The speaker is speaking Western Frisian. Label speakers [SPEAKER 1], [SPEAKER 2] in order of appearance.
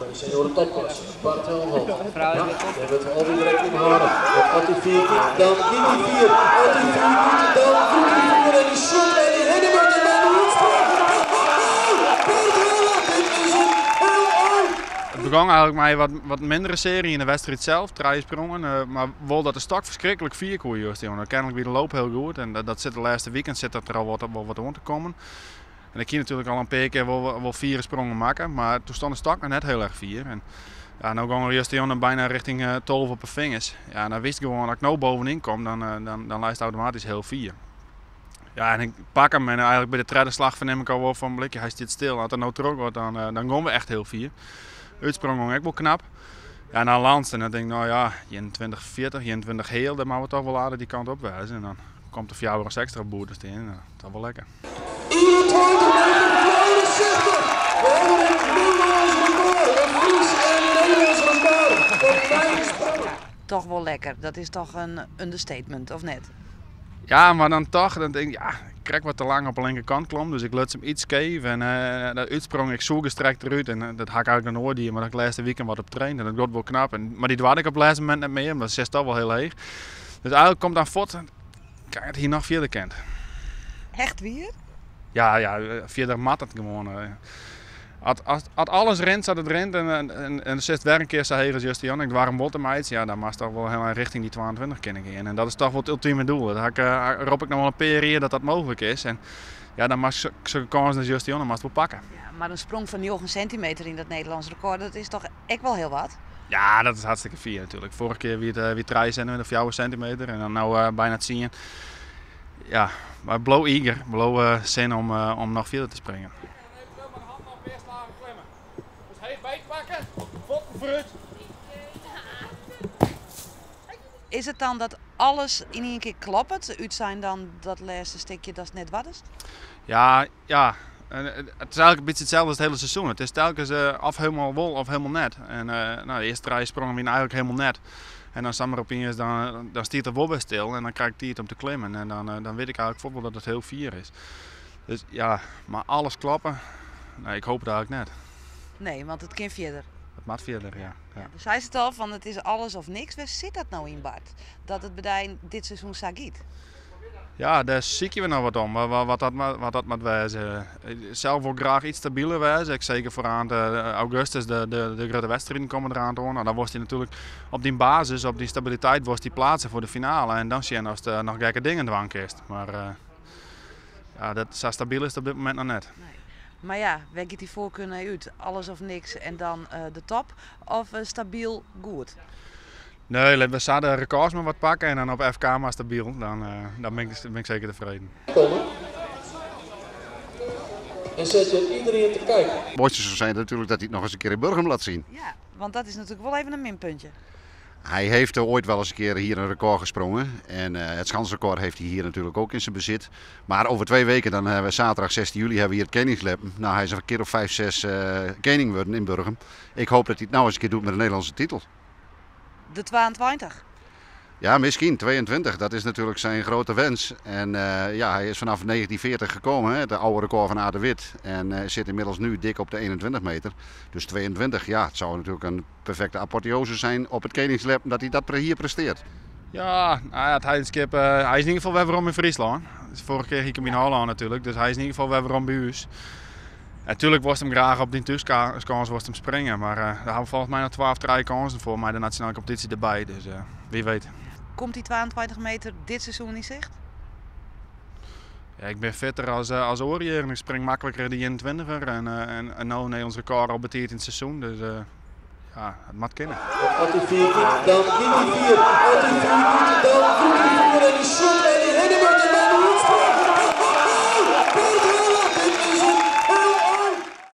[SPEAKER 1] Foar de senioaren topklasse, Bart Helmholt. Ja, dêr wurdt alwer direkt ynhâlden. Want as hy fier giet, dan giet hy fier. As hy fier giet, dan giet hy fier. En hy sjit en hy hinne wurdt en dan de útsprong. Bart Helmholt, dit is in heel ein.
[SPEAKER 2] It begûn eigenlik mei wat, wat mindere searje yn de wedstriid sels, trije sprongen. Mar wol dat de stok ferskriklik fier koe juster. Kenlik wie de loop hiel goed en dat sit de lêste wiken sit dat der al wat, wol wat oan te kommen. En ik hie natuerlik al in pear kear wol, wol fiere sprongen makke, mar doe stond de stok noch net hiel erch fier. En ja, no gong er juster byna rjochting 12 op 'e fingers. Ja, en dan wist ik gewoan, as ik no bovenyn kom, dan leit it automatysk hiel fier. Ja, en ik pak him en eigenlik by de tredde slach fernim ik al wol fan blikje, hy stiet stil. As er no troch giet, dan gean we echt hiel fier. Uitsprong gong ek wol knap. Ja, en dan landst en dan tink ik, no ja, 21, 40, 21 heal, dan moatte we toch wol aardich dy kant op wêze. En dan komt der 4 of ekstra boer te stean. Nou, dat is wol lekker.
[SPEAKER 1] 21 meter 64. We hebben een Nederlands record. Een Fries en een Nederlands record. Op 5 sprongen.
[SPEAKER 3] Toch wol lekker. Dat is toch in understatement, of net?
[SPEAKER 2] Ja, mar dan toch, dan tink ik, ja, krekt wat te lang op de linkerkant klom. Dus ik luts him iets skeef en dat útsprong, ik soe gestrekt derút. En dat ha ik eigenlik noch noait dien, mar ik lêste wiken wat op traind en dat giet wol knap. En, mar dy doarde ik op it lêste momint net mear, mar dat sit toch wol hiel heech. Dus eigenlik komt dan fuort, kijk, it hie noch fierder kind.
[SPEAKER 3] Echt wier?
[SPEAKER 2] Ja, fierder moat it gewoan. As alles rint sa't it rint en der sitst wer in kear sa heech as juster, ik doar him wol te meitsjen, ja, dan moatst toch wol hiel ein rjochting dy 22 kinne gean. En dat is toch wol it ultime doel. Dat rop ik no al in pear jier dat dat mooglik is. En ja, dan moatst sokke kânsen as juster, dan moatst wol pakke.
[SPEAKER 3] Ja, mar in sprong fan 9 sintimeter yn dat Nederlânsk rekord, dat is toch ek wol hiel wat?
[SPEAKER 2] Ja, dat is hartstikke fier natuerlik. Foarrige kear wie it 3 sintimeter, 4 sintimeter en dan no byna 10. Ja, mar bliuw eager, bliuw sin om noch fierder te springen.
[SPEAKER 4] Even mei de hannen op earst lager klimme. Dus heech bytpakke, fuotten foarút.
[SPEAKER 3] Is it dan dat alles yn ien kear kloppet, útsein dan dat lêste stikje datst net doardest?
[SPEAKER 2] Ja. En it is eigenlik in bytsje itselde as it hiele seizoen. It is telkens of hielendal wol of hielendal net. En no, de earste trije sprongen wiene eigenlik hielendal net. En dan samar opiens, dan stiet er wol wer stil en dan krij ik tiid om te klimmen. En dan wit ik eigenlik fuort wol dat it hiel fier is. Dus ja, mar alles kloppe, nee, ik hoopje it eigenlik net.
[SPEAKER 3] Nee, want it kin fierder.
[SPEAKER 2] It moat fierder, ja. Ja.
[SPEAKER 3] Do seist it al, fan it is alles of niks. Wêr sit dat no yn, Bart? Dat it by dy dit seizoen sa giet?
[SPEAKER 2] Ja, dêr sykje we noch wat om, wat dat moat wêze. Sels wol graach iets stabiler wêze. Ik seker foar oant augustus de grutte wedstriden komme der oan. No, dan wolst dy natuerlik op dyn basis, op dyn stabiliteit, wolst dy pleatse foar de finale. En dan sjen oftst noch gekke dingen dwaan kinst. Mar ja, sa stabyl is it op dit momint noch net.
[SPEAKER 3] Nee. Mar ja, wêr giet dy foarkar nei út? Alles of niks en dan de top? Of stabyl goed?
[SPEAKER 2] Nee, litte we sa de rekords mar wat pakke en dan op FK mar stabyl. Dan bin ik seker tefreden.
[SPEAKER 1] Komme. En zet je iedereen te kijken.
[SPEAKER 5] Het mooiste zou zijn natuurlijk dat hij het nog eens een keer in Burgum laat zien.
[SPEAKER 3] Ja, want dat is natuerlik wol even in minpuntje.
[SPEAKER 5] Hij heeft ooit wel eens een keer hier een record gesprongen. En het schansrecord heeft hij hier natuurlijk ook in zijn bezit. Maar over 2 weken, dan hebben we zaterdag 16 juli, hebben we hier het Koningsleppen. Nou, hij is een keer of 5, 6 koning geworden in Burgum. Ik hoop dat hij het nou eens een keer doet met de Nederlandse titel.
[SPEAKER 3] De 22?
[SPEAKER 5] Ja, misschien 22. Dat is natuurlijk zijn grote wens. En hij is vanaf 1940 gekomen, hè, het oude record van Aad de Wit. En zit inmiddels nu dik op de 21 meter. Dus 22, ja, het zou natuurlijk een perfecte apotheose zijn op het Koningslep dat hij dat hier presteert.
[SPEAKER 2] Ja, nou ja, het Heidenskip, hij is in ieder geval weer werom yn Fryslân. Dus vorige keer hie ik him yn Hollân natuerlik, dus hy is yn ieder gefal wer werom by ús. Natuerlik wolst him graach op dyn thúskâns wolst him springe, mar dêr hawwe we folgens my noch 2 of 3 kânsen foar mei de nasjonale kompetysje derby, dus wie weet.
[SPEAKER 3] Komt dy 22 meter dit seizoen yn sicht?
[SPEAKER 2] Ja, ik bin fitter as oare jierren. Ik spring makliker de 21er en no in Nederlânsk rekord al betiid yn it seizoen, dus ja, it moat kinne.
[SPEAKER 1] As hy fier giet, dan giet hy fier. As hy fier giet, dan